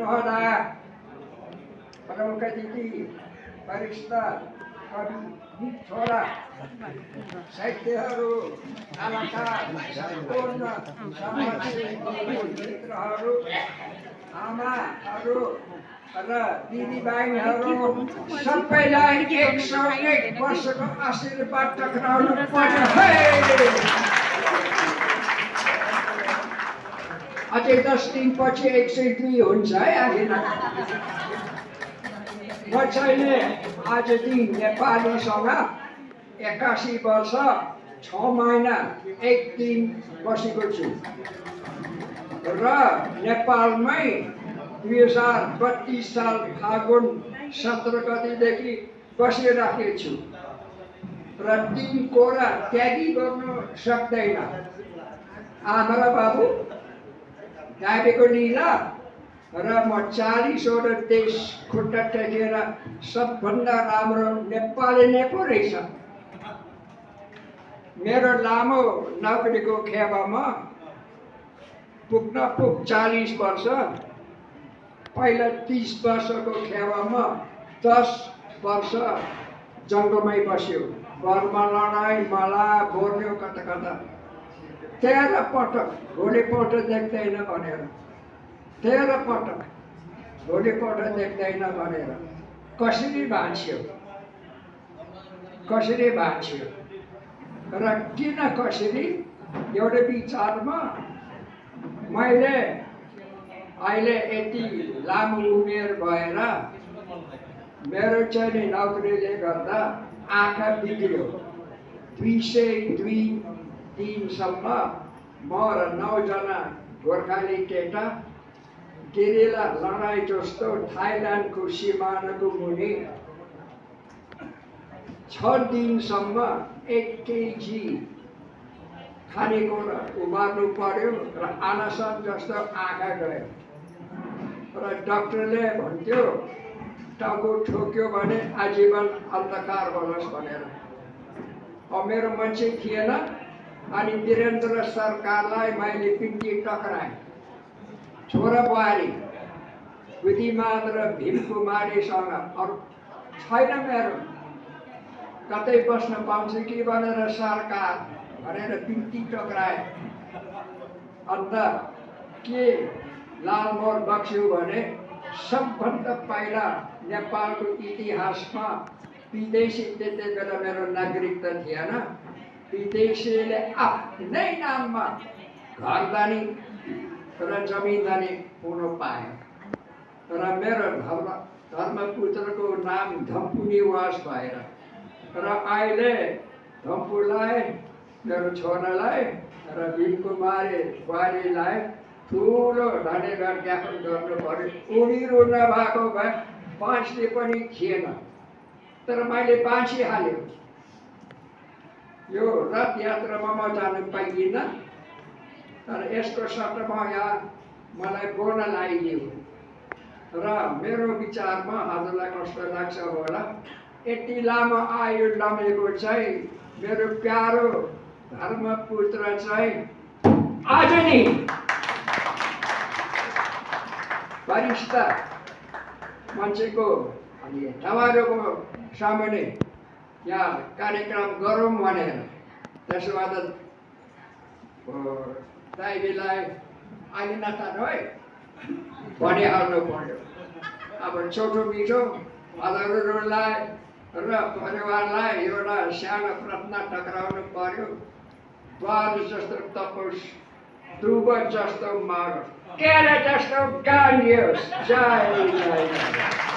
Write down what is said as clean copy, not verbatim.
महोदय, प्रमुख अतिथि, वरिष्ठ कवि छोरा, साहित्यहरू, कलाकार, सम्पूर्ण सामाजिक मित्रहरू, आमाहरू र दिदीबहिनीहरू सबैलाई 101 वर्षको आशीर्वाद टक्राउनु पर्छ। अझै 10 दिनपछि 102 हुन्छ है आखिर। म चाहिँ आजदेखि नेपालीसँग 81 वर्ष 6 महिना 1 दिन बसेको छु र नेपालमै 2032 साल फागुन 17 गतेदेखि बसिराखेको छु र 3 कोरा त्यागी गर्नु सक्दैन। आमा र बाबु, दाबेको लीला र म 40वटा देश खुट्टा टेकेर सबभन्दा राम्रो नेपाली नै पो रहेछ। मेरो लामो नोकरीको खेवामा पुग्न 40 वर्ष, पहिला 30 वर्षको खेवामा 10 वर्ष जङ्गलमै बस्यो। बर्मा लडाइँ, मला, बोर्नियो, कता कता 13 पटक भोलिपल्ट देख्दैन भनेर, 13 पटक भोलिपल्ट देख्दैन भनेर कसरी बाँच्यो र किन कसरी? एउटा विचारमा मैले अहिले यति लामो उमेर भएर मेरो चाहिँ नोकरीले गर्दा आँखा बिग्रियो। 202 दिनसम्म म र 9 जना गोर्खाली केटा गेरिला लडाइँ जस्तो थाइल्यान्डको सिमानाको मुनि 6 दिनसम्म 1 केजी खानेकुरा उमार्नु पर्यो र आनासन जस्तो आँखा गयो र डाक्टरले भन्थ्यो टाउको ठोक्यो भने आजीवन अन्धकार होस् भनेर। अब मेरो मान्छे थिएन। अनि वीरेन्द्र सरकारलाई मैले पिन्टी टक्राएँ। छोरा बुहारी बुद्धिमान र भीमकुमारीसँग अरू छैन मेरो, कतै बस्न पाउँछु कि भनेर सरकार भनेर पिन्टी टक्राएँ। अन्त के लालमोहर बक्स्यो भने सबभन्दा पहिला नेपालको इतिहासमा विदेशी, त्यति बेला मेरो नागरिकता थिएन, विदेशीले आफ्नै नाममा घरदानी र जमिनदानी हुन पाए र मेरो धर्मपुत्रको नाम धम्पु निवास भएर र अहिले धम्पुलाई, मेरो छोरालाई र भीमकुमारी बुहारीलाई ठुलो धन्यवाद ज्ञापन गर्नु पर्यो। उनीहरू नभएको भए बाँच्ने पनि थिएन, तर मैले बाँचिहाल्यो। यो रथ यात्रामा म जानु पाइदिनँ, तर यसको सट्टामा यहाँ मलाई बोर्ड लगाइदियो र मेरो विचारमा हजुरलाई कस्तो लाग्छ होला, यति लामो आयु लमेको चाहिँ मेरो प्यारो धर्मपुत्र चाहिँ आज नि वरिष्ठ मान्छेको अनि तपाईँहरूको सामुन्ने यहाँ कार्यक्रम गरौँ भनेर, त्यसो भए त दाइबीलाई अहिले नतानु है भनिहाल्नु पर्यो। अब छोटो मिठो हजुरहरूलाई र परिवारलाई एउटा सानो प्रार्थना टक्राउनु पर्यो। द्वार जस्तो तपोस्, ध्रुव जस्तो मारोस्, केरा जस्तो गानियोस्। जय जय।